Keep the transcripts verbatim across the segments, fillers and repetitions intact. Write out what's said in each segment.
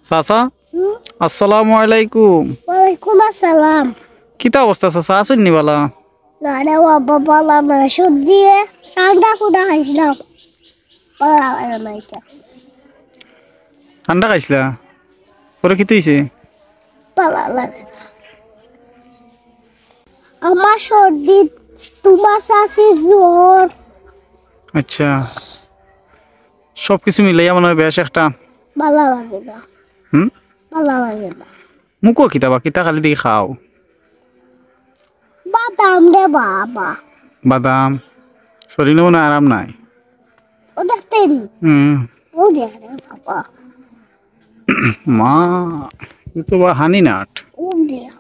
চাচা, হুম? আসসালামু আলাইকুম। ওয়ালাইকুম আসসালাম। কিতা অবস্থা চাচা, আছইন নি বালা? না রে বাবা, বালা না, সর্দি এ, ঠান্ডা কুন্ডা খাইছলাম। বালা লাগে না ইতা। ঠান্ডা খাইছলা? পরে কিতা অইছে? বালা লাগে না। আমার সর্দি, তুমার চাচির জ্বর। আচ্ছা, সব কিছু মিলাইয়া মনে অয় বেশ একটা বালা লাগে না। হুম? বালা লাগে না। মুখো কিতা বা, কিতা খালি দেখি খাও? বাদাম রে বাবা। বাদাম? শরীরো মনে অয় আরাম নাই। ও দেখতে নি। হুম। ও দেখ রে বাবা। মা, ই তো বা হানি নাট। ও দেখ।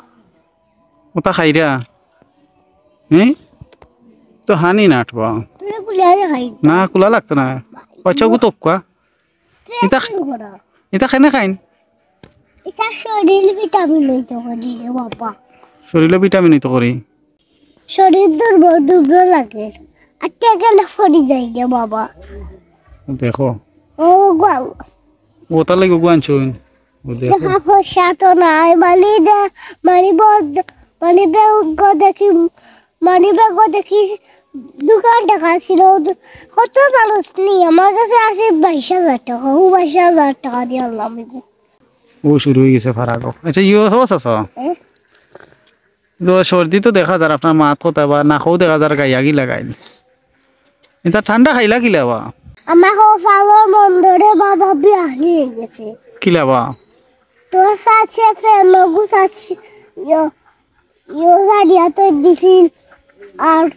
ওটা খাইরা? হুম? তো হানি নাট বা। তুই কুলিয়া খাই। না, কুলা লাগতো না। আচ্ছা, ও তো কুয়া। ইতা, ইতা কেনে খাইন? ইতা শরীর ভিটামিন অইতো করি রে বাবা। শরীরো ভিটামিন অইতো করি। শরীর দুর্বল দুর্বল লাগে। আটকে গেলে পড়ি যাই রে বাবা। দেখো। ও গো। ও তাহলে গো আনছইন। ও দেখো। দেখা পয়সা তো নাই, মানি দে, মানি বদ, মানি বেগ দেখি, মানি বেগ দেখি দোকান টাকা ছিল, কত জানোস নি? আমার কাছে আছে বাইশ হাজার টাকা, ও বাইশ হাজার টাকা দিয়া আনলাম। ও শুরু অই গেছে ফারাগো। আচ্ছা, ইয়ো, ও চাচা। এ? তো সর্দি তো দেখা যার আপনার মাত কথা বা নাকও দেখা যার গাইয়া গি লাগাইল। ইতা ঠান্ডা খাইলা কিলা বা? আমার কপালর মন্দরে বাবা বিয়া অই গেছে। কিলা বা? তোর সাথে ফেন লগু সাথে ইয়ো, ইয়ো জারিয়া তো দিছিল। আর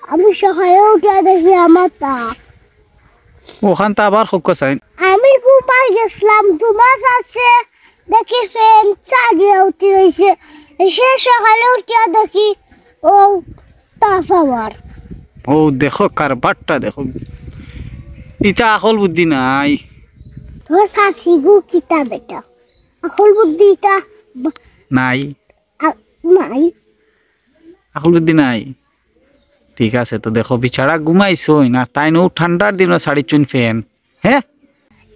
আমি সকালে উঠিয়া দেখি আমার তা। ওখান তো আবার খুব কষাইন। আমি ঘুমাই গেছিলাম, তুমার চাচিয়ে দেখি ফেন চালিয়া উঠি রইছে। সে সকালে উঠিয়া দেখি ও তাপ আমার। ও দেখো কারবারটা দেখো। ইতা আকল বুদ্ধি নাই। তোর চাচি গু কিতা বেটা? আকল বুদ্ধি ইতা ব- নাই। আ-, নাই। আকল বুদ্ধি নাই। ঠিক আছে, তো দেখো, বেচারা ঘুমাইছইন, আর তাইন অউ ঠান্ডার দিনো ছাড়িছইন ফেন। হে?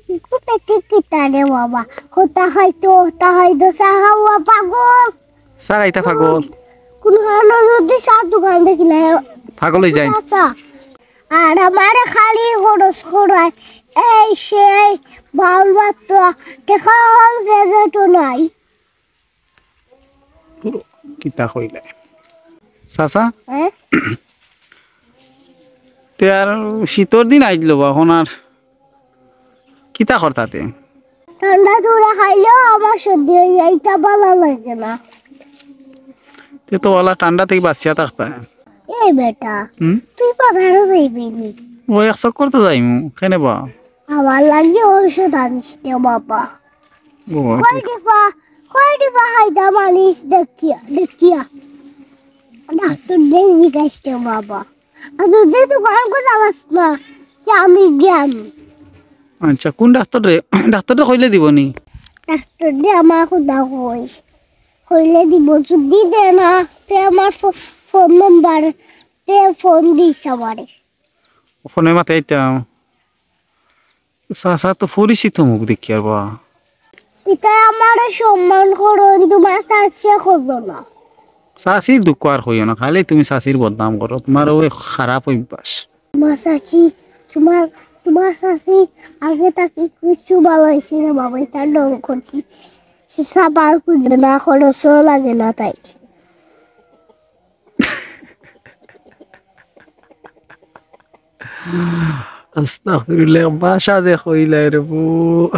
ইকু পেটি কিতা রে বাবা? কথা হয়তো, কথা হয়তো, চা খাওয়া পাগল। চা খাইতা পাগল। কোন কারণে যদি চা দোকান দেখিলে পাগল অই যায়। আচ্ছা। আর আমারে খালি খরচ করায়, এই সেই বাউল বাত্তা, দেখা হল প্যাকেটও নাই। কিতা কইলে? চাচা? হ্যাঁ? তে আর শীতর দিন আইলো বা, অখন আর কিতা করতাতে? ঠান্ডা ঠান্ডা খাইলেও আমার সর্দি অই যায়, ইটা ভালা লাগে না। তে তো ওলা ঠান্ডা থাকি বাঁচিয়া থাকতা। এই বেটা, হুম? তুই বাজারো যাইবি নি? ও এক চক্কর তো যাইমু, কেনে বা? আমার লাগি ঔষধ আনিস রে বাবা। ও, কই দিবা, কই দিবা হায়দা মালিশ দেখিয়া, দেখিয়া। ডাক্তাররে জিগাইস রে বাবা। আর যদি দোকান খোলা পাস না, তে আমি গেলাম। আচ্ছা, কোন ডাক্তাররে? ডাক্তাররে কইলে দিবো নি? ডাক্তাররে আমার কথা কইস। কইলে দিবো, যদি দে না, তে আমার ফো-, ফোন নাম্বার, তে ফোন দিস আমারে। ফোনে মাতাইতাম। চাচা তো পরিচিত মুখ দেখিয়ার বা। ইতায় আমারে সম্মান করইন, তুমার চাচিয়ে করবো না। চাচির দুখ আর কইও না, খালি তুমি চাচির বদনাম করো, তুমার অউ খারাপ অভ্যাস। তুমার চাচি, তুমার, তুমার চাচি আগে থাকি কিছু ভালা অইছে রে বাবা, ইতা ঢং করছি। চাচা বার খুঁজে না, খরচও লাগে না তাই। আস্তাগফিরুল্লাহ, ভাষা যে কইলাই রে বু।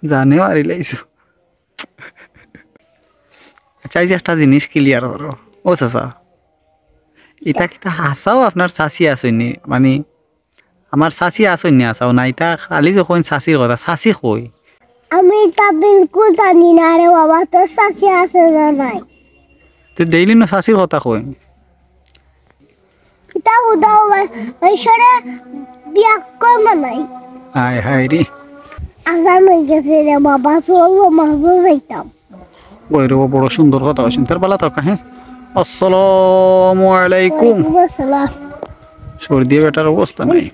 জানে মারি লাইছো। আচ্ছা, এই যে একটা জিনিস clear করো। ও চাচা, ইতা কিতা হাছাউ আপনার চাচি আছইন নি? মানে, আমার চাচি আছইন নি হাছাউ? না, ইতা খালি যখন চাচির কথা, চাচি কই? আমি ইতা বিলকুল জানি না রে বাবা, তোর চাচি আছে না নাই? তে ডেইলি নু চাচির কথা কই। ইতা হুদা ও ভাই, ঈশ্বরে বিয়া কর মানাই। হায় হায় রে। আজান অই গেছে রে বাবা, চল মাঝে যাইতাম। ওই রে, ও বড় সুন্দর কথা কইছেন। তার বালা থাকা, হ্যাঁ? আসসালামু আলাইকুম। ওয়ালাইকুম আসসালাম। সর্দি বেটার অবস্থা নাই।